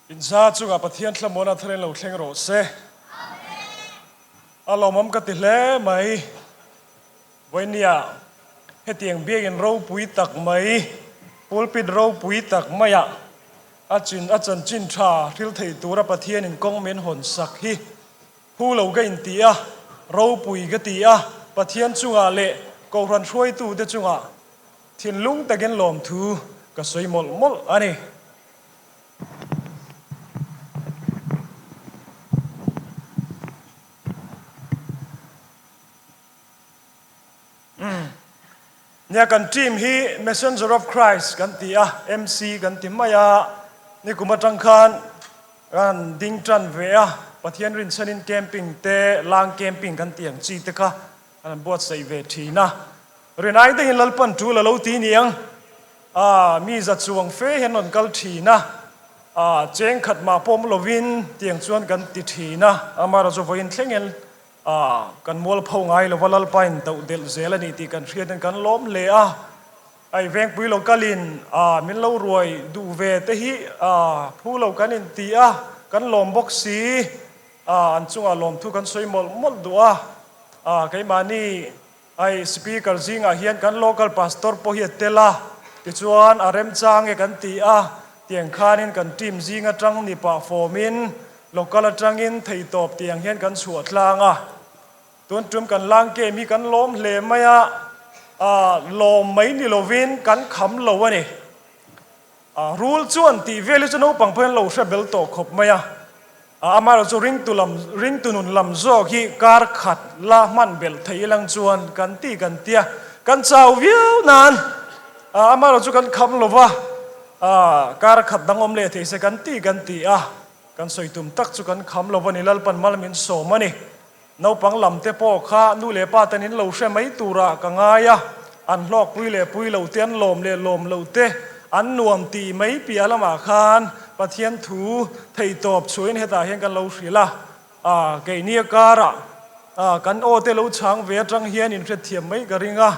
Inza chungah Pathian thlamuan a thar in lo thleng rawh se. A lawmawm ka ti hle mai. Vawinia hetiang biakinn ropui tak mai, pulpit ropui tak maiah a chin a chanchin tha hril thei tura Pathianin kawng min hawn sak hi hu lo ka inti a, ropui ka ti a, Pathian chungah leh Kohhran hruaitute chungah thinlung takin lawmthu ka sawi mawlh mawlh a ni. Nia kan team hi Messenger of Christ kan ti a, MC kan ti mai a, nikum atang khan kan ding tan ve a, Pathian rinchhanin camping te, lang camping kan tih ang chi te kha kan han buatsaih ve thin a. Rinai deuhin Lalpan tul a lo ti niang a, mi za chuang fe hian rawn kal thin a, cheng khat mah pawm lovin tiang chuan kan ti thin a, amaherawhchu vawiin thlengin A, kan mualpho ngai lova Lalpain doh delh zel a ni tih kan hriatin kan lawm hle a. Ai vengpui lo kalin a, min lo ruai duh ve te hi a, phu lo kan inti a, kan lawm bawk si. A, an chungah lawmthu kan sawi mawlh mawlh duh a. A, keimahni ai speaker zingah hian kan local pastor pawh hi a tel a, tichuan a remchang e kan ti a, tiang khanin kan team zing atang ni pah fawmin Local atangin theitawp tiang hian kan chhuah tlang a, tun tum kan lang game hi kan lawm hle mai a, ah lawm mai ni lovin kan kham lo a ni. Ah rul chuan tih vel hi chu naupang pawhin lo hre bel tawh khawp mai a, ah amaherawh chu ringtu lam ringtu nun lam zawk hi kar khat la hman belh theih ilang chuan kan ti kan tia, kan chau viau nan ah amaherawh chu kan kham lo va, ah kar khat dang awm leh thei se kan ti kan ti a. Kan sawi tum tak chu kan kham lo a ni, Lalpan mal min sawm a ni. Naupang lam te pawh kha nu leh pa ten in lo hre mai turah ka ngai a, an hlawk pui leh pui lo te, an lawm leh lawm lo te, an nuam tih mai piah lamah khan Pathian thu theihtawp chhuahin hetah hian kan lo hrilh a, a keini a karah a kan aw te lo chhang ve atang hian inhrethiam mai ka ring a,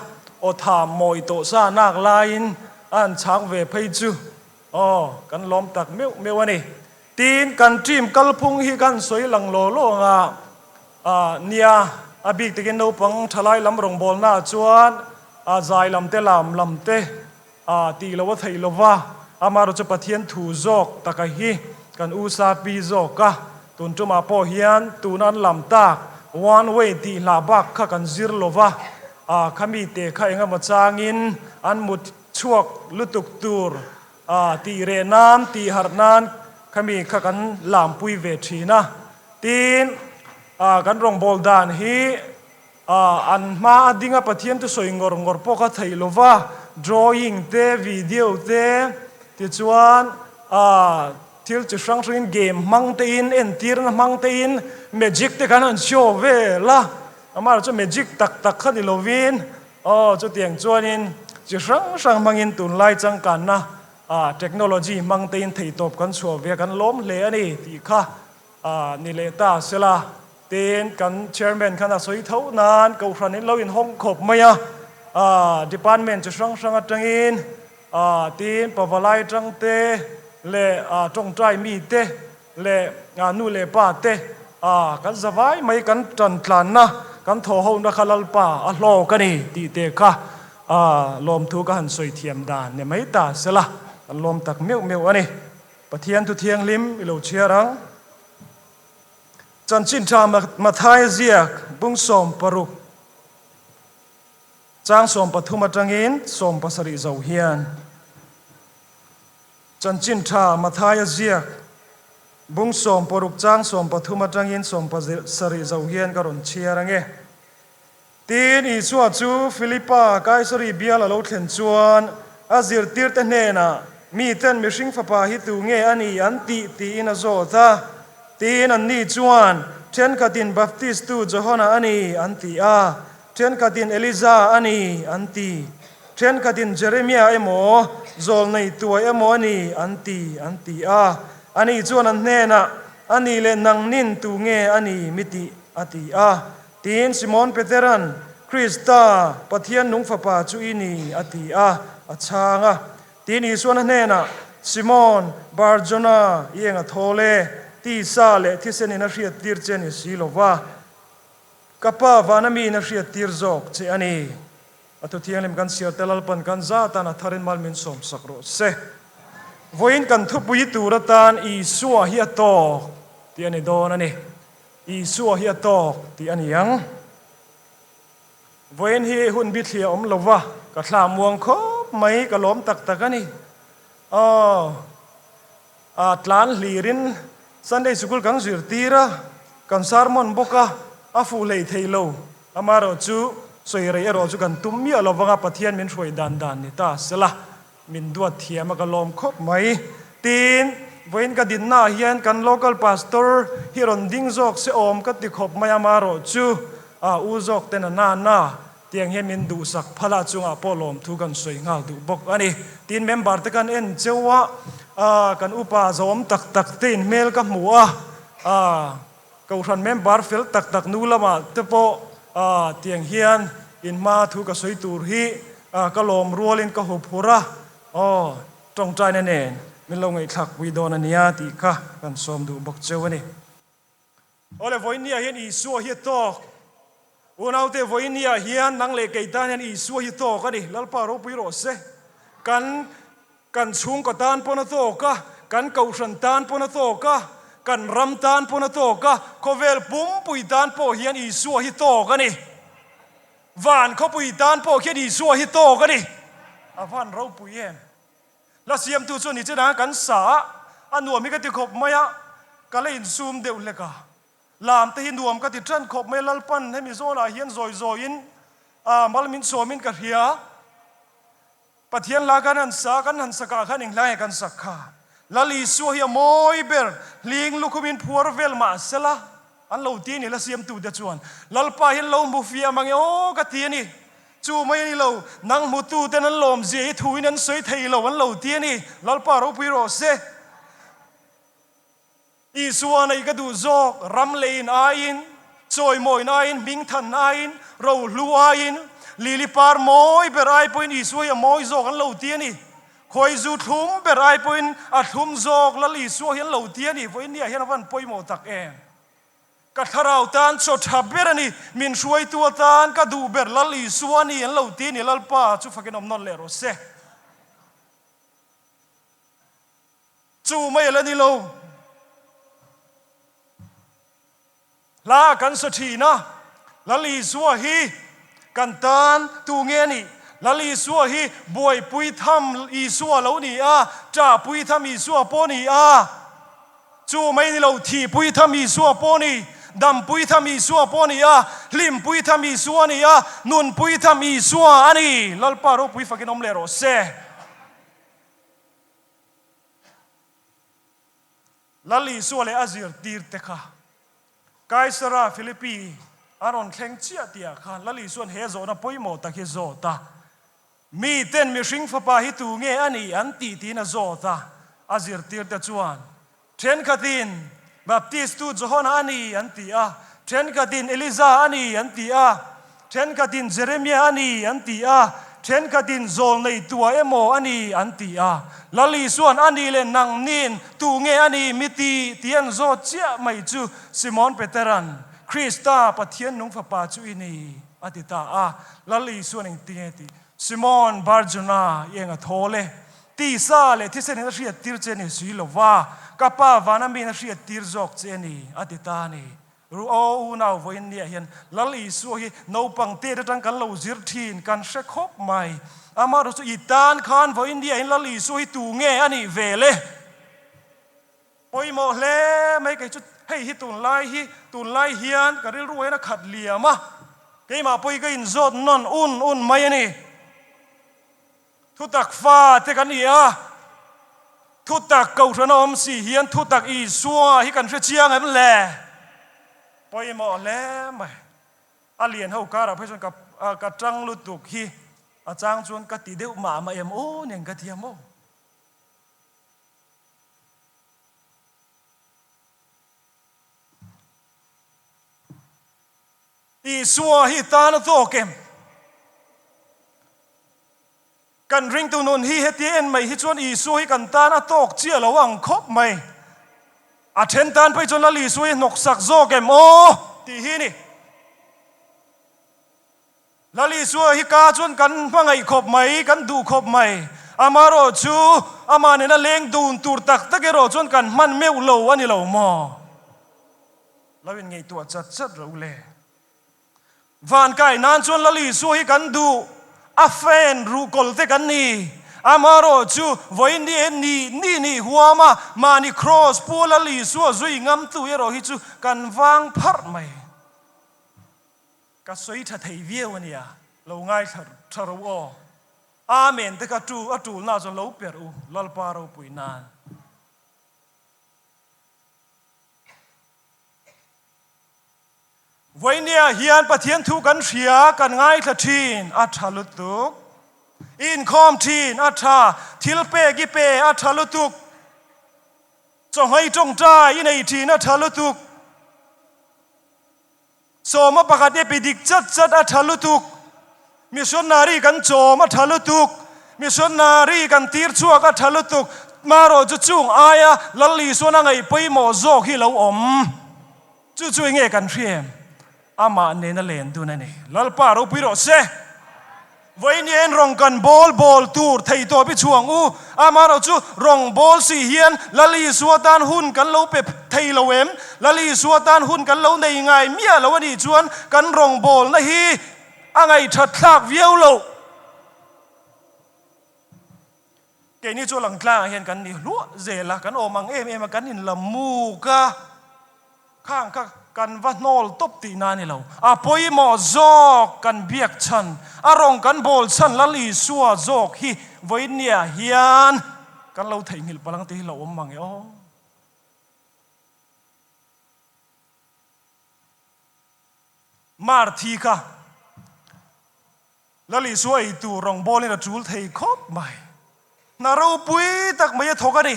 aw tham mawi tawh sa nak laiin a han chhang ve phei chu. Aw, kan lawm tak meuh meuh a ni. Tin, kan team kalphung hi kan sawi lang law law ang a, ah, nia, a bik takin naupang thalai lam rawngbawlna ah chuan ah zai lam te lam lam te ah tih loh a theih lo va, amaherawh chu Pathian thu zawk taka hi kan u sa pi zawk a, tun tumah pawh hian tuna an lam tak one way tih hlah bak kha kan zir lo va, ah, khami te kha engemaw changin an mut Chhuak lutuk tur a tih reh nan, tih harh nan khami kha kan lampui ve thin a. Tin, kan rawngbâwl dan hi an hma a ding a, Pathian thusawi ngawr ngawr pawh kha theih lo va, drawing te, video te, tichuan thil chi hrang hrangin game hmang tein, entirna hmang tein magic te khan an show vel a. Amaherawhchu chu magic tak tak kha ni lovin, Aw, chutiang chuanin chi hrang hrang hmangin tunlai changkanna ah technology hmang tein theihtawp kan chhuah ve a, kan lawm hle a ni tih kha ni leh ta sela. Tin, kan chairman khan a sawi tho nan Kohhran in lo inhawng khawp mai a, department chi hrang hrang atangin tin pavalai atang te leh tawngtai mi te leh nu leh pa te kan za vai mai kan tan tlanna kan thaw hona kha Lalpa a hlawk a ni tih te kha lawmthu ka han sawi thiam dan ni mai ta sela kan lawm tak meuh meuh a ni. Pathian thu thianghlim i lo chhiar ang. Chanchin tha Mathaia ziak bung 16 chang 13 atangin 17 zo hian. Chanchin tha Mathaia ziak bung 16 chang 13 atangin 17 zo hian ka rawn chhiar ange. Tin, Isua chu Philipa Kaisari bial a lo thlen chuan a zirtirte hnenah, Miten mihring fapa hi tu nge a ni an tih? tiin a zawt a. Tin, anni chuan, Thenkhatin Baptistu Johana a ni an ti a, thenkhatin Eliza a ni an ti. Thenkhatin Jeremia emaw, zawlnei tuai emaw a ni an ti, an ti a. Ani chuan an hnenah, A nih leh nang nin tu nge a ni mi tih? a ti a. Tiin Simon Peteran, Krista, Pathian nung Fapa chu i ni, a ti a, a chhang a. Tiin Isuan a hnenah, Simon, Bar-Jona, i eng a thawl e, tisa leh thisenin a hriattir che ni si lo va, ka Pa vana miin a hriattir zawk che a ni. A thu thianghlim kan chhiar te Lalpan kan za tan a tharin mal min sawmsak rawh se. Vawiin kan thupui tur atan Isua hi a tawk tih a ni dawn a ni. Isua hi a tawk tih a ni ang. Vawiin hi hun bithliah awm lo va, ka thla muang khawp mai, ka lawm tak tak a ni. Aw, a tlan hlirin Sunday Sikul kan zirtir a, kan sermon bawk a, a fuh hlei thei lo. Amaherawhchu, sawi rei erawh chu kan tum miah lo vanga Pathian min hruai dan dan ni ta sela, min duat thiam a ka lawm khawp mai. Tin, vawiin ka dinnaah hian kan local pastor hi rawn ding zawk se awm ka ti khawp mai amaherawhchu, a u zawk ten a na na tiang hian min duhsak phal a chungah pawh lawmthu kan sawi nghal duh bawk a ni. Tin, member te kan en cheu a, kan upa zawm tak tak te in hmel ka hmu a, Kohhran member fel tak tak nu lamah te pawh tiang hian in hma thu ka sawi tur hi ka lawm rualin ka hup hur a, aw tawngtaina nen min lo ngaihthlak pui dawn a nia tih kha kan sawm duh bawk cheu a ni. Awle vawinia hian Isua hi a tawk. Unaute vawinia hian nang leh kei tan hian Isua hi tawk a ni. Lalpa ropui rawh se. Kan Kan chhungkaw tan pawn a tawk a, kan kohhran tan pawn a tawk a, kan ram tan pawn a tawk a, khawvel pumpui tan pawh hian Isua hi tawk a ni. Van khawpui tan pawh khian Isua hi tawk a ni. A van ropui em? Hla siamtu chuan ni che danga kan sa a, a nuam hi ka ti khawp mai a, ka la insum deuh hlek a. Lam te hi nuam ka ti tan khawp mai a, Lalpan hemi zawnah hian zawi zawiin mal min sawmin ka hria. Pathian la kan han sa, kan han sakah khan enghlai nge kan sak kha? Lal Isua hi a mawi ber, hling lukhumin phuar vel mah sela, an lo ti a ni, la siamtute chuan. Lalpa hian lo hmu fiah mang e aw ka ti a ni. Chu mai a ni lo, nang hmututen an lawmzia hi thuin an sawi thei lo an lo ti a ni. Lalpa ropui rawh se. Isua nei ka duh zawk, ram leiin aiin, chawimawiin aiin, hmingthan aiin, rohlu aiin, lili par mawi ber ai pawhin Isua hi a mawi zawk an lo ti a ni. Khawizu thlum ber ai pawhin a thlum zawk Lal Isua hi an lo ti a ni. Vawiin nia hian a van pawimawh tak em? Ka thlarau tan chaw tha ber a ni, min hruaitu atan ka duh ber Lal Isua a ni an lo ti a ni. Lalpa chu fakin awm nawn leh rawh se. Chu mai a la ni lo. Hla kan sa thin a, Lal Isua hi kan tan tu nge a nih? Lal Isua hi buaipui tham Isua lo ni a, ṭahpui tham Isua pawh ni a. Chu mai ni lo, thihpui tham Isua pawh ni, dampui tham Isua pawh ni a, hlimpui tham Isua a ni a, nunpui tham Isua a ni. Lalpa ropui fakin awm leh rawh se. Lal Isua leh a zirtirte kha Kaisara Philippi a rawn thleng chiah tihah khan Lal Isua'n he zawhna pawimawh tak hi zawt a, Miten mihring fapa hi tu nge a nih an tih tiin a zawt a, a zirtirte chuan thenkhatin Baptistu Johana a ni an ti a, thenkhatin Eliza a ni an ti a, Thenkhatin Jeremia a ni an ti a, thenkhatin Zawlnei tua emaw a ni an ti a. Lal Isua'n a ni leh nang nin tu nge a ni mi ti tih an zawt chiah mai chu Simon Petera'n, Krista, Pathian nung fapa chu i ni, a ti ta a. Lal Isua'n engtinge tih? Simon Bar-Jona i eng a thawl e? Tisa leh thisenin a hriattir che ni si lova, ka Pa vana miin a hriattir zawk che a ni, a ti ta a ni. Ru aw unau vawiin nia hian Lal Isua hi naupang tet atang kan lo zir thin kan hre khawp mai. Amaherawhchu i tan khan vawiin nia hian Lal Isua hi tu nge a nih ve le? Pawimawh hle mai kei chu hei hi tunlai hi tunlai hian ka rilru hian a khat liam a, keimah pawh hi ka inzawt nawn un un mai a ni. Thutak fa te kan ni a, thutak kohhran a awm si hian thutak Isua hi kan hre chiang em le? Pawimawh hle mai. A lian ho karah phei chuan ka ka tang lutuk hi a chang chuan ka ti deuh mah mah em aw nen ka thiam aw. Isua hi tan a tawk em? Kan ringtu nun hi hetia en mai hi chuan Isua hi kan tan a tawk chiah lo ang khawp mai. A then tan phei chuan Lal Isua hi hnawksak zawk em aw tih hi a ni. Lal Isua hi ka chuan kan hmangaih khawp mai, kan duh khawp mai. Amaherawh chu amah nena leng dun tur tak tak erawh chuan kan hman meuh lo a ni lo maw? Lo inngaihtuah chat chat rawh u le. Van kai nan chuan Lal Isua hi kan duh, a fan ruhkawl te kan ni. Amaherawh chu vawiin ni en ni ni nih huam a, mahni kraws pu Lal Isua zui ngamtu erawh hi chu kan vang pharh mai. Ka sawi tha thei viau a nia, lo ngaithla tha ro aw. Amen te kha tu a tulna chuan lo perh u Lalpa ropui nan. Vawinia hian Pathian thu kan hria, kan ngaithla thin, a tha lutuk. I inkhawm thin, a tha. Thil pek i pe, a tha lutuk. Chawhmei tawngtai i nei thin, a tha lutuk. Sawma pakhat e pi dik chat chat a tha lutuk. Missionary kan chawm a tha lutuk. Missionary kan tir chhuak a tha lutuk. Marawh chu chung aia Lal Isuan a ngaih pawimawh zawk hi lo awm. Chu chu enge kan hria em? Amah nena len dun a ni. Lalpa ropui rawh se. Vawiin rawng kan bawl bawl tur thei tawp i chhuang u. Amaherawh chu rawng bawl si hian Lal Isua tan hun kan lo pe thei lo em? Lal Isua tan hun kan lo nei ngai miah lo a nih chuan kan rawng bawlna hi a ngaihthat thlak viau lo. Keini chu langtlangah hian kan ni hluah zel a, kan awm ang em em a, kan inla muk a, khang kha kan va hnawl tawp tihna a ni lo. A pawimawh zawk kan biak chhan, a rawng kan bawl chhan Lal Isua zawk hi vawinia hian kan lo theihnghilh palang te hi lo awm mang e aw. Marthi kha. Lal Isua ei tur rawngbawlin a tul thei khawp mai. Hna ropui tak mai a thawk a ni.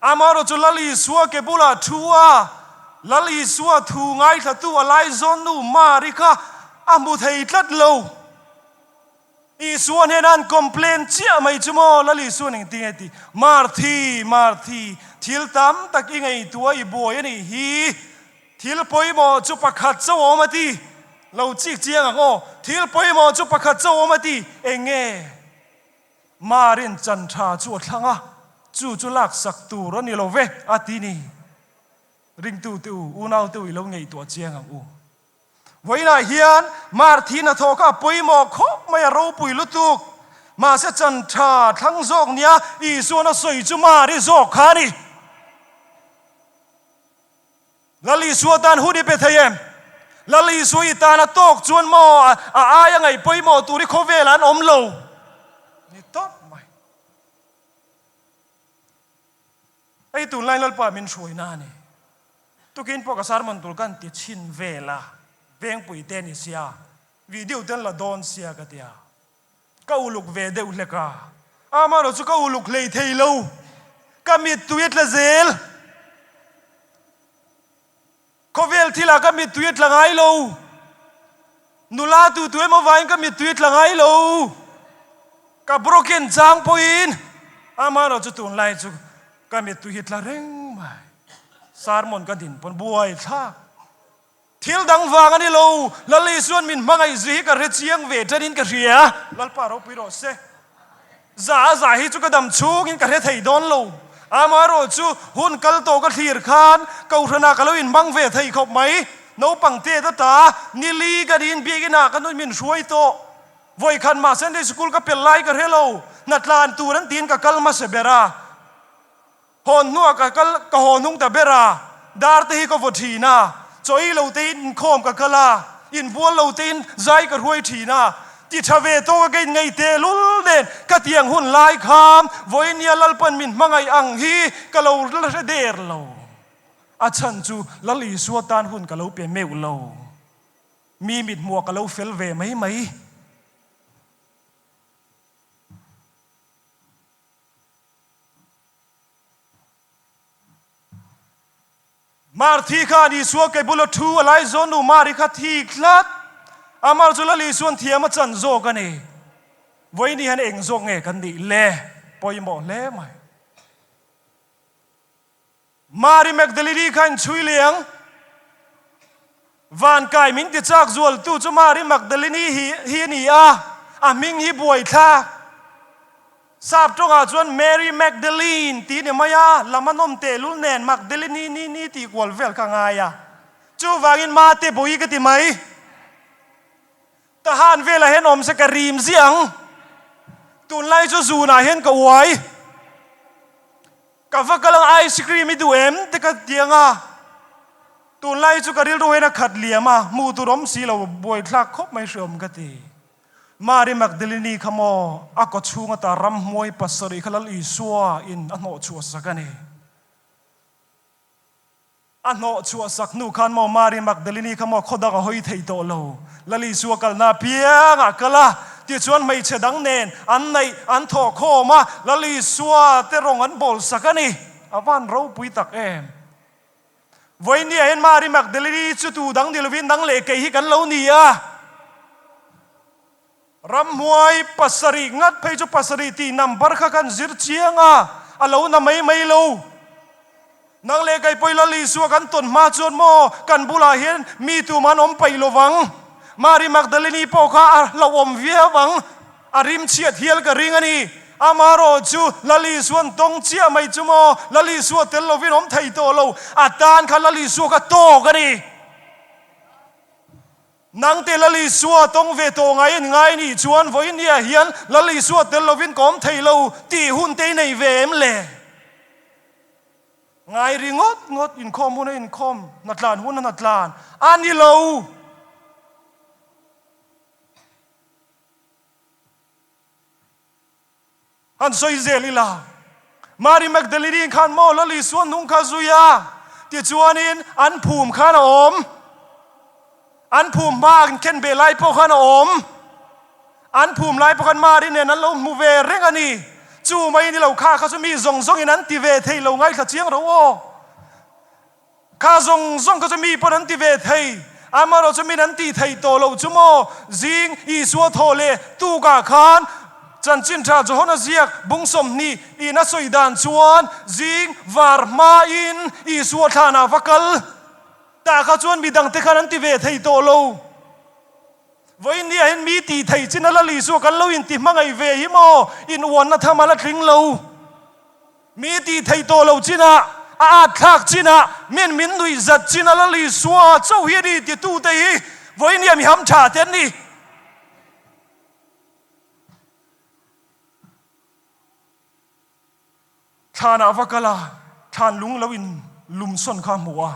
Amaherawh chu Lal Isua ke bulah thu a, Lal Isua thu ngaithlatu a laizawnnu Mari kha a hmu thei tlat lo. Isua hnena an complain chiah mai chu maw Lal Isua'n engtin nge ti? Marthi, Marthi, thil tam tak i ngaihtuah i buai a nih hi. Thil pawimawh chu pakhat chauh a awm a ti. Lo chik chiang ang aw. Thil pawimawh chu pakhat chauh a awm a ti. Eng nge? Marin chan tha chu a thlang a, chu chu laksak tur a ni lo ve, a ti ni. Ringtute u, unaute u i lo ngaihtuah chiang ang u. Vawiinah hian Mar thi hnathawh kha a pawimawh khawp mai, a ropui lutuk. Mahse chan tha thlang zawk nia Isuan a sawi chu Mari zawk kha a ni. Lal Isua tan hun i pe thei em? Lal Isua i tan a tawk chuan maw a aia ngaih pawimawh tur i khawvelah an awm lo ni tawp mai. Hei tunlai Lalpa min hruaina a ni. Tukin pawh ka sermon tur kan ti chhin vel a, vengpui te ni sia, video te an la dawn sia ka tia. Ka uluk ve deuh hlek a, amaherawh chu ka uluk hlei thei lo, ka mittui a tla zel. Khawvel thilah ka mittui a tla ngai lo, nula tu tu emaw vangin ka mittui a tla ngai lo, ka broken chang pawhin amaherawh chu tunlai chu ka mittui hi tla reng mai. Sermon ka din pawn buai thlak. Thil dang vang a ni lo, Lal Isuan min hmangaih zui hi ka hre chiang ve ṭanin ka hria. Lalpa ropui rawh se. Za a za hi chu ka dam chhungin ka hre thei dawn lo. Amaherawh chu hun kal tawh ka thlir khan Kohhranah ka lo inhmang ve thei khawp mai. Naupang te ta ta, nili ka niin biakinah ka nu min hruai tawh. Vawikhat mah Sunday School ka pel lai ka hre lo. Hnatlan tur an tiin ka kal hmasa ber a. Hawn hnuah ka kal ka haw hnung ta ber a, dar te hi ka vaw thin a, chaw ei lo te in inkhawm ka kal a, inbual lo te in zai ka hruai thin a, ti tha ve tawk a ka inngaih tehlul nen ka tiang hun lai kha vawinia Lalpan min hmangaih ang hi ka lo la hre der lo. A chhan chu Lal Isua tan hun ka lo pe meuh lo. Mi mithmuah ka lo fel ve mai mai. Marthi khan Isua ke bula thu a lai zawn nu Mari kha thik tlat. Amar chu Lal Isuan thiam a chan zawk a ni. Vawiini hian eng zawk nge kan nih le? Pawimawh hle mai. Mari Magdalene kha inchhui leh ang. Van kai min ti chak zualtu chu Mari Magdalene hi hi a ni a, a hming hi buaithlak. Sap tawngah chuan Mary Magdalene tih a ni mai a, lam a nawm tehlul nen Magdalene ni ni tih kual vel kha a ngai a. Chuvangin Mate bawi ka ti mai. Tahan velah hian awm se ka rim ziah ang. Tunlai chu zunah hian ka uai. Ka va kal ang ice cream i duh em te ka ti ang a, tunlai chu ka rilru hian a khat liam a, hmuh tur awm si lo buaithlak khawp mai hreawm ka ti. Mary Magdalene kha maw a kaw chhung ata ramhmuai pasarih kha Lal Isua in a hnawh chhuah sak a ni. A hnawh chhuah sak hnu khan maw Mary Magdalene kha maw khaw dang a hawi thei tawh lo. Lal Isua kalna apiangah a kal a, tichuan hmeichhe dang nen an naih an thawh khawm a, Lal Isua te rawng an bawl sak a ni. A van ropui tak em! Vawinia hian Mary Magdalene chu tu dang ni lovin dang leh kei hi kan lo ni a. Ramhnuai pasarih ngat phei chu pasarih tih number kha kan zir chiang a, a lo na mai mai lo. Nang leh kei pawh i Lal Isua kan tawn hma chuan maw kan bulah hian mi tum an awm paih lo vang. Mary Magdalene pawh kha a hlauhawm viau ang, a rim chhiat hial ka ring a ni. Amaherawh chu Lal Isua'n tawng chiah mai chu maw Lal Isua tel lovin awm thei tawh lo, a tan kha Lal Isua kha tawk a ni. Nangte Lal Isua tawng ve tawh ngai in ngai nih chuan vawinia hian Lal Isua tel lovin ka awm thei lo tih hun te i nei ve em le? Ngai ri ngawt ngawt inkhawm hun a inkhawm, hnatlan hun a hnatlan a ni lo. Han sawi zel ila, Mary Magdalene khan maw Lal Isua hnung kha zui a, tichuanin an phum khan a awm. An phum hma an khen ve lai pawh khan a awm. An phum lai pawh khan Mary nen an lo hmu ve reng a ni. Chu mai ni lo kha kha chu mi zawng zawngin an ti ve thei lo ngaithla chiang ro aw. Kha zawng zawng kha chu mi pawn an ti ve thei, amaherawh chu min an tih theih tawh loh chu maw? Zing Isua thaw leh tukah khan Chanchin Tha Johana ziak bung 20 in a sawi dan chuan zing var hmain Isua thlanah va kal tah kha chuan midangte khan an ti ve thei tawh lo. Vawiin hian mi tih theih chin a Lal Isua kan lo inti hmangaih ve hi maw? Inuanna tham a la tling lo. Mi tih theih tawh lo chinah, a at thlak chinah, min min nuih zat chin a Lal Isua chauh hi a ni titute hi vawiin mi ham tha te an ni. Thlanah va kal a, thlan lung lo in lum sawn kha a hmu a,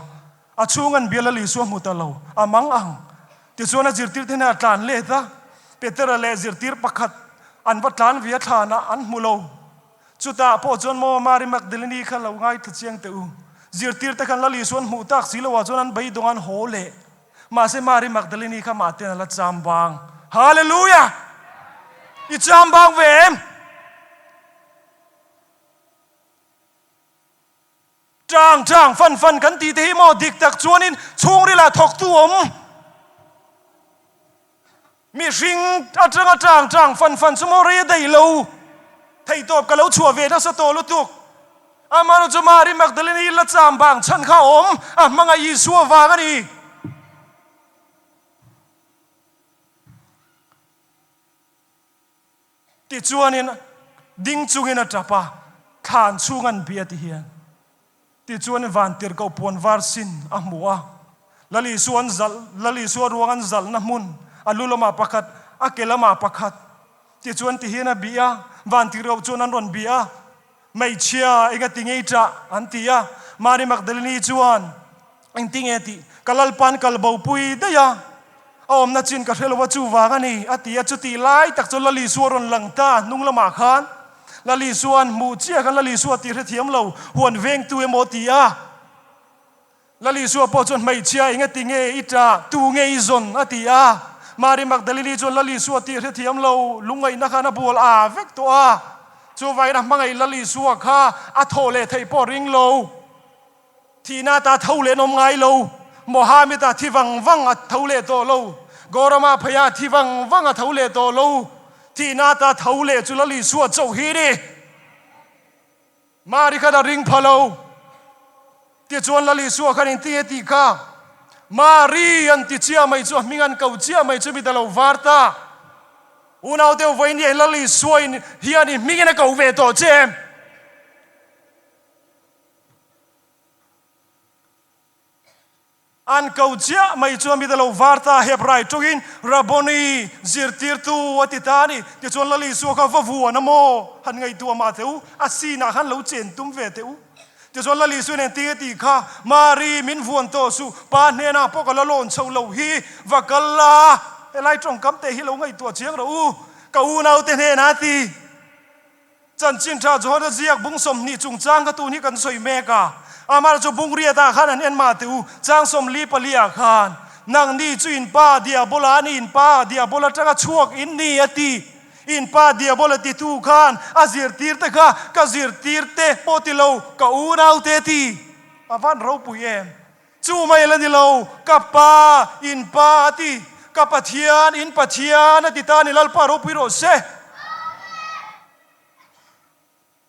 a chhung an bia Lal Isua hmu ta lo, a mang ang. Tichuan a zirtirte hnenah a tlan let a, Petera leh zirtir pakhat an va tlan ve a thlanah an hmu lo. Chutah pawh chuan maw Mary Magdalene kha lo ngaithla chiang teh u. Zirtirte khan Lal Isuan hmuh tak si loah chuan an beidawng an haw leh. Mahse Mary Magdalene kha mah ten a la cham bang. Hallelujah! I cham bang ve em? Tang tang fan fan kan tih te hi maw dik tak chuanin chhungrilah thawktu awm. Mihring atanga tang tang fan fan chu maw rei a daih lo. Theihtawp ka lo chhuah ve nasa tawh lutuk. Amaherawh chu Mary Magdalene hi la cham bang chhan kha a awm, a hmangaih Isua vang a ni. Tichuanin ding chungin a tap a, thlan chhung an bia ti hian. Tichuanin vantirhkoh puan var sin a hmu a, Lal Isua an zalh, Lal Isua ruang an zalhna hmun, a lu lamah pakhat, a ke lamah pakhat. Tichuan ti hian a bih a, vantirhkoh chuan an rawn bih a, Hmeichhia, engati ngei ṭah? an ti a. Mary Magdalene chuan, Engtinge tih? Ka Lalpa'n kal bopui daih a, a awmna chin ka hre lo a, chuvang a ni, a ti a. Chutih lai tak chu Lal Isua rawn lang ta hnung lamah khan Lal Isua'n hmuh chiah khan Lal Isua tih hrethiam lo, huan vengtu emaw a ti a. Lal Isua pawh chuan, Hmeichhia, engati nge i ṭah? Tu nge i zawn? a ti a. Mary Magdalene chuan Lal Isua tih hrethiam lo, lungngaihna khan a bual aa vek tawh a. Chuvangin a hmangaih Lal Isua kha a thawh leh theih pawh ring lo. Thihna ata tho leh an awm ngai lo. Mohammed-a thi vang vang a tho leh tawh lo. Gorama pheia thi vang vang a tho leh tawh lo. Thihna ata tho leh chu Lal Isua chauh hi ni. Mari khan a ring pha lo. Tichuan Lal Isua khan engtin nge tih kha? Mari an ti chiah mai chu a hming an ko chiah mai chu mi ta lo var ta. Unau deuh vawiin hi Lal Isua in hian i hmingin a ko ve tawh che em? An ko chiah mai chuan mi ta lo var ta Hebrai tawngin Rabboni, zirtirtu, a ti ta a ni. Tichuan Lal Isua kha va vuan a maw? Han ngaihtuah mah teh u, a sinah khan lo chen tum ve teh u. Tichuan Lal Isua nen tinge tih kha, Mari, min vuan tawh suh, pa hnenah pawh ka la lawn chho lo hi, va kal la, helai tawngkam te hi lo ngaihtuah chiang rawh u, ka unaute hnenah a ti. Chanchin tha Johana ziak bung 20 chungchang ka tun hi kan sawi mek a, amah chu bung riatah khan an en mah teh u, chang 44 ah khan, Nangni chu in pa Diabola a ni, in pa Diabola atanga chhuak in ni a ti. In pa Diabola titu khan a zirtir te kha ka zirtir te pawh ti lo, ka unau te ti. A van ropui em? Chu mai la ni lo, ka pa, in pa a ti, ka Pathian, in Pathian a ti ta ni Lalpa ropui rawh se.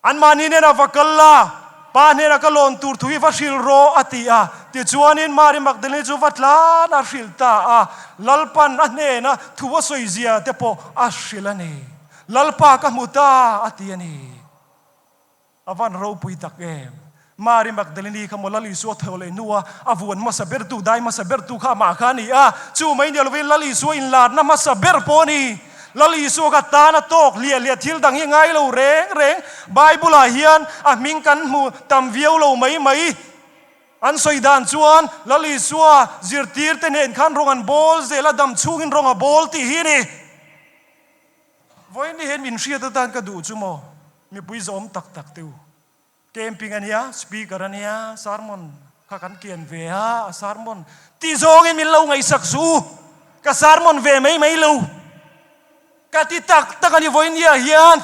Anmahni hnenah va kal la, Pa hnenah ka lawn tur thu hi va hrilh rawh, a ti a. Tichuanin Mari Magdalene chu va tlan a hrilh ta a, Lalpan a hnena thu a sawi zia te pawh a hrilh a ni. Lalpa ka hmu ta, a ti a ni. A van ropui tak em! Mari Magdalene kha maw Lal Isua thaw leh hnua a vuan hmasa bertu, dai hmasa bertu kha amah kha a ni a. Chu mai ni lovin Lal Isua inlarna hmasa ber pawh a ni. Lal Isua kha tan a tawk hliah hliah thil dang hi ngai lo reng reng. Bible ah hian a hming kan hmu tam viau lo mai mai. An sawi dan chuan Lal Isua zirtir te hnen khan rawng an bawl zel a, dam chhungin rawng a bawl tih hi a ni. Vawiin ni hian min hriat atan ka duh chu maw mipui zawm tak tak te u. Camping a nia, speaker a nia, sermon kha kan kian ve a, a sermon ti zawngin min lo ngaihsak suh u, ka sermon ve mai mai lo, ka ti tak tak a ni vawinia hian.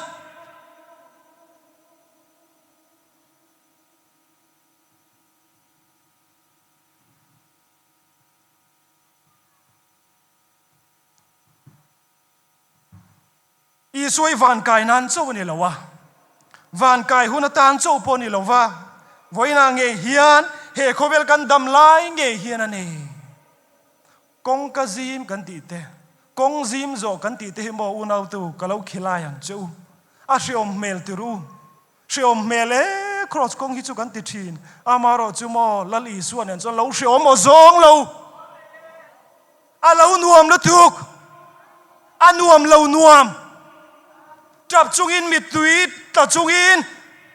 Isua i van kai nan chauh a ni lo a, van kai hun atan chauh pawh a ni lo va, vawiinah ngei hian he khawvel kan dam lai ngei hian a ni. Kawngka zim kan tih te, kawng zim zawh kan tih te hi maw unautu ka lo khilai ang che u, a hreawm hmel tir u, hreawm hmel e cross kawng hi chu kan ti thin, amaherawhchu maw Lal Isua nen chuan lo hreawm aw zawng lo. A lo nuam lutuk, a nuam lo nuam. Tap chungin mittui tla chungin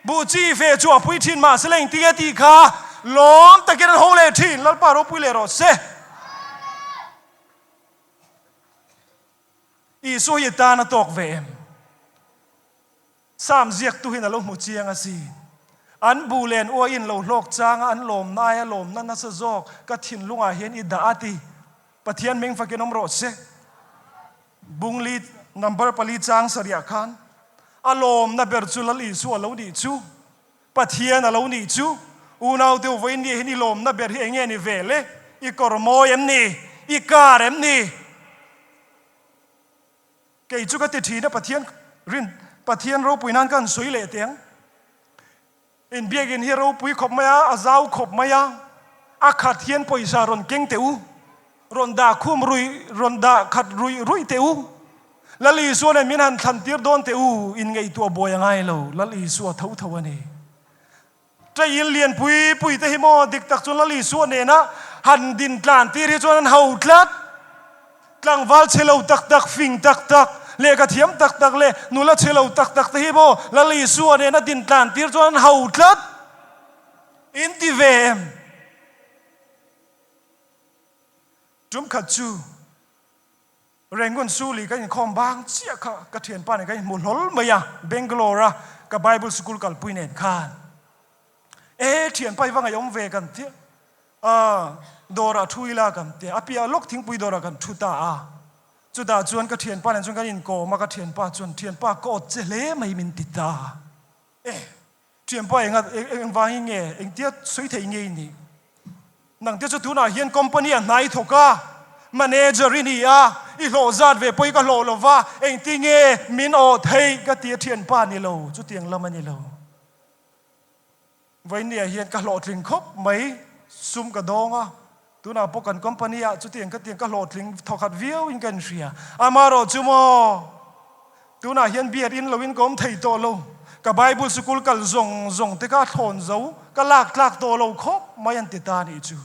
buh chi ve chu a pui thin mahse la engtin nge tih kha lawm takin an ho leh thin, Lalpa ropui leh rawh se. Isua hi a tan a tawk ve em? Sam ziaktu hian a lo hmu chiang a si. An bu len uaiin lo hlawk changa an lawmna aia lawmna nasa zawk ka thinlungah hian i dah a ti. Pathian meng fakin awm rawh se. Bungli number pali chang sarih khan a lawmna ber chu Lal Isua a lo nih chu, Pathian a lo nih chu, unau deuh vawiin ni hian i lawmna ber hi eng nge ni ve le? I kawr mawi em ni? I kar em ni? Kei chu ka ti thin a, Pathian rin, Pathian ropui nan ka han sawi leh teh ang. Inbiakin hi a ropui khawp mai a, a zau khawp mai a, a khat hian pawisa rawn keng teh u, rawn dah khum ruih, rawn dah khat ruih ruih teh u. Lal Isua nen min han thlan tir dawn teh u, inngaihtuah buai a ngai lo, Lal Isua tho tho a ni. Ṭei in lian pui pui te hi maw dik tak chuan Lal Isua nena han din tlan tir hi chuan an ho tlat. Tlangval chhe lo tak tak, fing tak tak, lehkha thiam tak tak leh nula chhe lo tak tak te hi maw Lal Isua nena din tlan tir chuan an ho tlat. In ti ve em? Tum khat chu Rangoon Suli ka inkhawm bang chiah kha ka thianpa nen ka inhmu hlawl mai a, Bangalore a ka Bible School kalpui nen khan. E thianpa i va ngaihawm ve kan tia, a dawrah thu ila kan tia, a piah lawk thingpui dawrah kan thu ta a. Chutah chuan ka thianpa nen chuan kan inkawm a, ka thianpa chuan thianpa ka awt che hle mai min ti ta. E thianpa enga engvangin nge engtia sawi thei nge i nih? Nangte chu tunah hian company a hnai thawk a. Manager i ni a, i hlawh zat ve pawh i ka hlawh lo va, engtinge min awh theih ka ti a thianpa ni lo, chutiang lam a ni lo. Vawinia hian ka hlawhtling khawp mai, sum ka dawng a, tunah pawh kan company ah chutiang khatiang ka hlawhtling thawkhat viau in ka inhria. Amaherawh chu maw, tunah hian beer in lo in ka awm thei tawh lo, ka Bible sikul kal zawng zawng te kha thlawn zo, ka lak tlak tawh lo khawp mai an ti ta anih chu.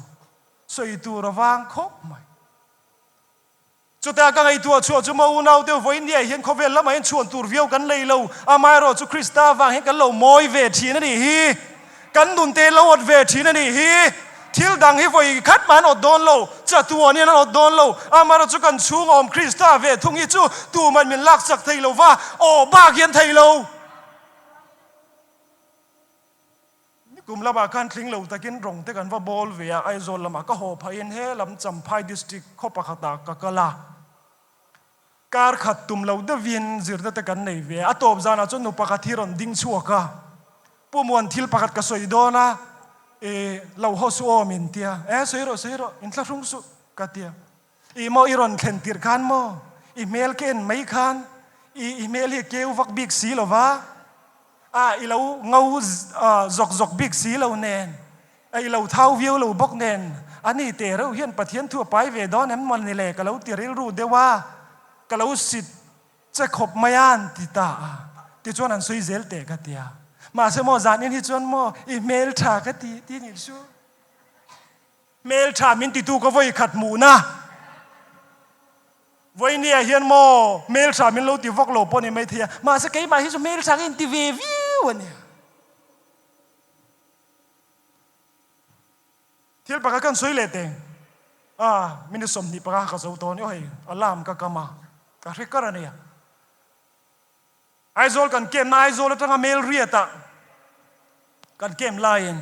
Sawi tur a vang khawp mai. Chutah ka ngaihtuah chhuah chu maw unau deuh vawiin niah hian khawvel lamah hian chhuan tur viau kan nei lo, amaherawh chu Krista avang hian kan lo mawi ve thin a nih hi. Kan nun te lo awt ve thin a nih hi. Thil dang hi vawi khat mah an awt dawn lo, chatuan hian an awt dawn lo, amaherawh chu kan chhunga awm Krista ve thung hi chu tuman min laksak thei lo va, aw bak hian thei lo. Nikum lamah khan tling lo takin rawng te kan va bawl ve a, Aizawl lamah ka haw phahin he lam Champhai District khaw pakhatah ka kal a, kar khat tum lo deuhin zirna te kan nei ve a, a tawp zanah chuan nu pakhat hi rawn ding chhuak a, Pu Muan thil pakhat ka sawi dawn a, i lo haw suh aw min tia, e sawi rawh sawi rawh, inthlahrung suh ka tia, i maw i rawn thlen tirh khan maw i hmel ka en mai khan i i hmel hi a keu vak bik si lo va, A i lo ngo zawk zawk bik si lo nen, a i lo thau viau lo bawk nen, a ni teh reuh hian Pathian thu a pai ve dawn em maw ni le ka lo ti rilru deuh a, ka lo sit che khawp mai a an ti ta a, tichuan an sawi zel teh ka ti a, mahse maw zan in hi chuan maw i hmel tha ka ti ti nih chu. Hmeltha min titu ka vawi khat hmuhna. Vawinia hian maw hmeltha min lo ti vak lo pawh ni maithei a, mahse keimah hi chu hmeltha ka inti ve viau a nia. Thil pakhat kan sawi leh teng a, minute 25 ka zo tawh a ni aw hei, alarm ka kam a, ka hre kar a nia. Aizawl kan camp na Aizawl atanga Melriat ah kan camp laiin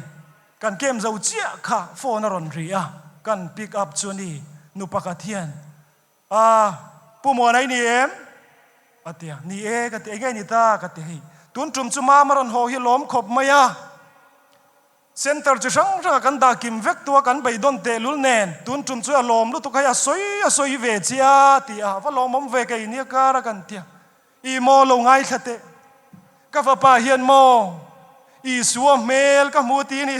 kan camp zo chiah kha phone a rawn ri a, kan pick up chu ni nu pakhat hian ah Pu Muana i ni em? a ti a, ni e ka ti, enge ni ta ka ti hei tun tum chu mam a rawn haw hi lawm khawp mai a, Center chi hrang hranga kan dah kim vek tua kan beidawn tehlul nen tun tum chu a lawm lutuk hei a sawi a sawi ve chia ti a va lawmawm ve kei nia kar a kan tia i maw lo ngaithla teh ka fapa hian maw Isua hmel ka hmu ti ni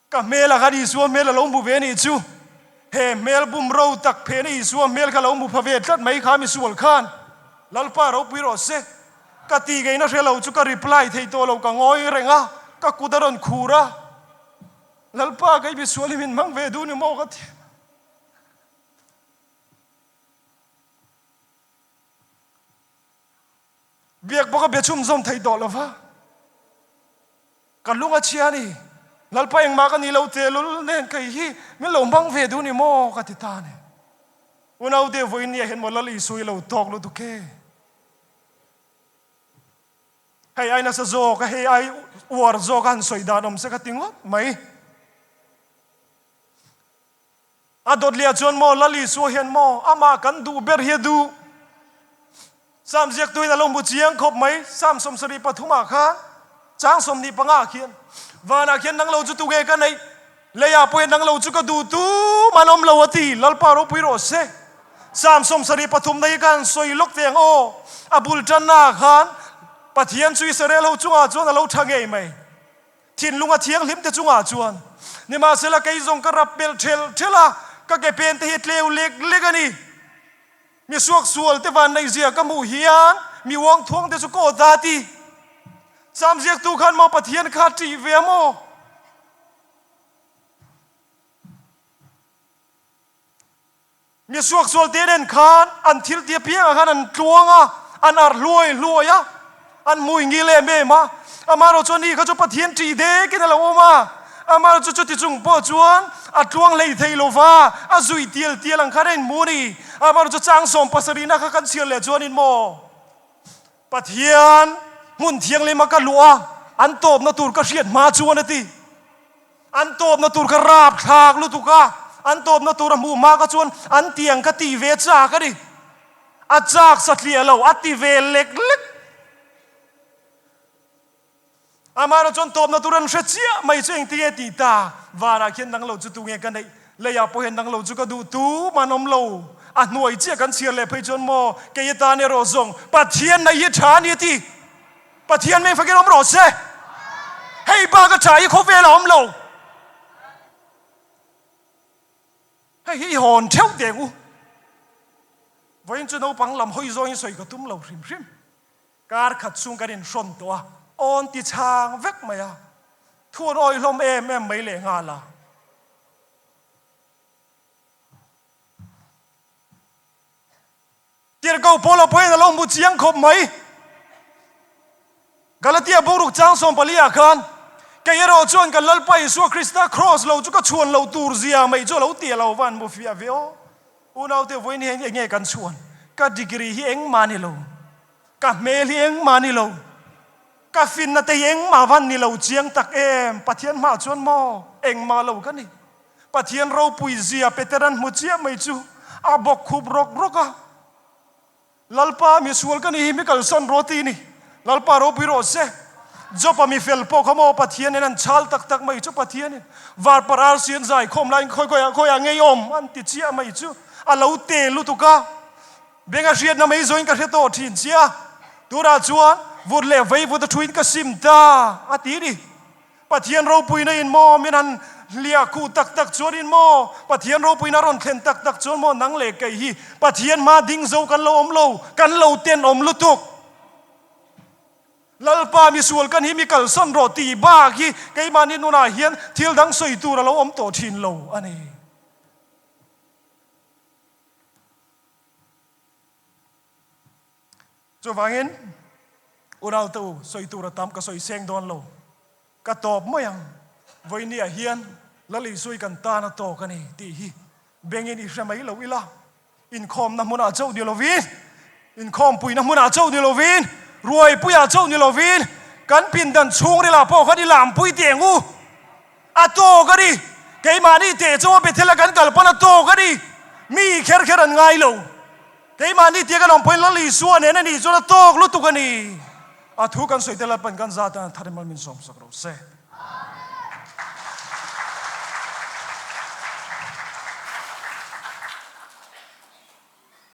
Ka hmel ah khan Isua hmel a lo hmu ve anih chu. He hmel bum ro tak phena Isua hmel kha lo hmu pha ve tlat mai kha misual khan Lalpa ropui rawh se. Ka ti ngeina hre lo chu ka reply thei tawh lo ka ngawi reng a, ka kut a rawn khur a. Lalpa kei misual hi min hmang ve duh ni maw ka ti. Biak bawk a bia chhunzawm thei tawh lo va. Ka lung a chhia a ni. Lalpa engmah ka ni lo telul nen kei hi min lo hmang ve duh ni maw ka ti ta a ni. Unau te vawiin nia hian maw Lal Isua i lo tawk lutuk e. Hei ai nasa zawk a, hei ai uar zawk a han sawi dan awm se ka ti ngawt mai. A dawtliah chuan maw Lal Isua hian maw amah kan duh ber hi a duh. Psalm ziaktuin a lo hmu chiang khawp mai, Psalm 73 ah khan chang 25 ah khian, Vanah khian nang lo chu tunge ka neih? Leiah pawh hian nang lo chu ka duh tum an awm lo a ti, Lalpa ropui rawh se. Psalm 73 na hi ka han sawi lawk teh ang aw, a bul tanna ah khan Pathian chu Israel ho chungah chuan a lo tha ngei mai. Thinlung a thianghlim te chungah chuan nimahsela kei zawng ka rap pelh thelh thelh a, ka ke pen te hi a tleu lek lek a ni. Mi suaksual te vanneihzia ka hmuh hian mi uang thuang te chu ka awt a ti. Sam ziaktu khan maw Pathian kha ṭih ve a maw? Mi suaksual te nen khan an thil ti apiangah khan an tluang a, an arh hluai hluai a, an hmui ngil em em a. Amaherawh chuan ni kha chu Pathian ṭih dekin a lo awm a, amaherawh chu chuti chung pawh chuan a tluang hlei thei lo va, a zui tial tial ang khan a inhmu a ni. Amaherawh chu chang 70na kha kan chhiar leh chuanin maw Pathian hmun thianglima ka luh a, an tawpna tur ka hriat hma chuan a ti. An tawpna tur kha rap thlak lutuk a, an tawpna tur a hmuh hma kha chuan an tiang kha ti ve chak a ni. A chak satliah lo, a ti ve lek lek. Amaherawh chuan tawpna tur an hre chiah mai chu engtinge tih ta? Vanah khian nang lo chu tunge ka neih? Leiah pawh hian nang lo chu ka duh tu man awm lo. A hnuai chiah kan chhiar leh phei chuan maw kei atan erawh zawng Pathian nei hi tha a ni a ti. Pathian meng fakin awm rawh se. Hei bak a tha hi khawvel a awm lo. Hei hi i hawn theuh deng u. Vawiin chu naupang lam hawi zawngin sawi ka tum lo hrim hrim. Kar khat chhung kan inhrawn tawh a, awn ti chhang vek mai a, thu an awih hlawm em em mai leh nghal a. Tirhkoh Paula pawhin a lo hmu chiang khawp mai. Galatia boruak chang 14 ah khan, Kei erawh chuan kan Lalpa Isua Krista kraws lo chu ka chhuan lo tur zia mai chu a lo ti a lo van hmu fiah ve aw. Unaute vawiin hi eng nge kan chhuan? Ka degree hi engmah a ni lo. Ka hmel hi engmah a ni lo. Ka finna te hi engmah van ni lo chiang tak em? Pathian hmaah chuan maw engmah lo ka ni. Pathian ropui zia Peter-a'n hmu chiah mai chu a bawk khup rawk rawk a. Lalpa mi sual ka ni hi mi kalsan rawh ti ni. Lalpa ropui rawh se. Job-a mi fel pawh kha maw Pathianin an chhal tak tak mai chu Pathianin varpar arsi an zai khawm laiin khawi khawiah khawiah ngei awm an ti chiah mai chu a lo te lutuk a. Benga hriatna mai zawin ka hre tawh thin chiah. Tunah chuan vut leh vei vut a thuin ka sim ta a ti ni. Pathian ropuina in maw min han hliah khuh tak tak chuan in maw Pathian ropuina rawn thlen tak tak chuan maw nang leh kei hi Pathian hma ding zo kan lo awm lo, kan lo tenawm lutuk. Lalpa misual kan hi mi kalsan rawh tih bak hi keimahni nunah hian thil dang sawi tur a lo awm tawh thin lo a ni. Chuvangin, Unaute u, sawi tur a tam ka sawi seng dawn lo. Ka tawp mai ang. Vawinia hian Lal Isui kan tan a tawk a ni tih hi bengin i hre mai lo ila. Inkhawmna hmunah chauh ni lovin, inkhawmpuina hmunah chauh ni lovin, ruaipuiah chauh ni lovin, kan pindan chhungrilah pawh khan i lampui teh ang u. A tawk a ni. Keimahni teh chu a Bethel-a kan kal pawn a tawk a ni. Mi kher kher an ngai lo. Keimahni tia kan awm pawhin Lal Isua nen a nih chuan a tawk lutuk a ni. A thu kan sawi te Lalpan kan zat a thar in mal min sawmsak rawh se.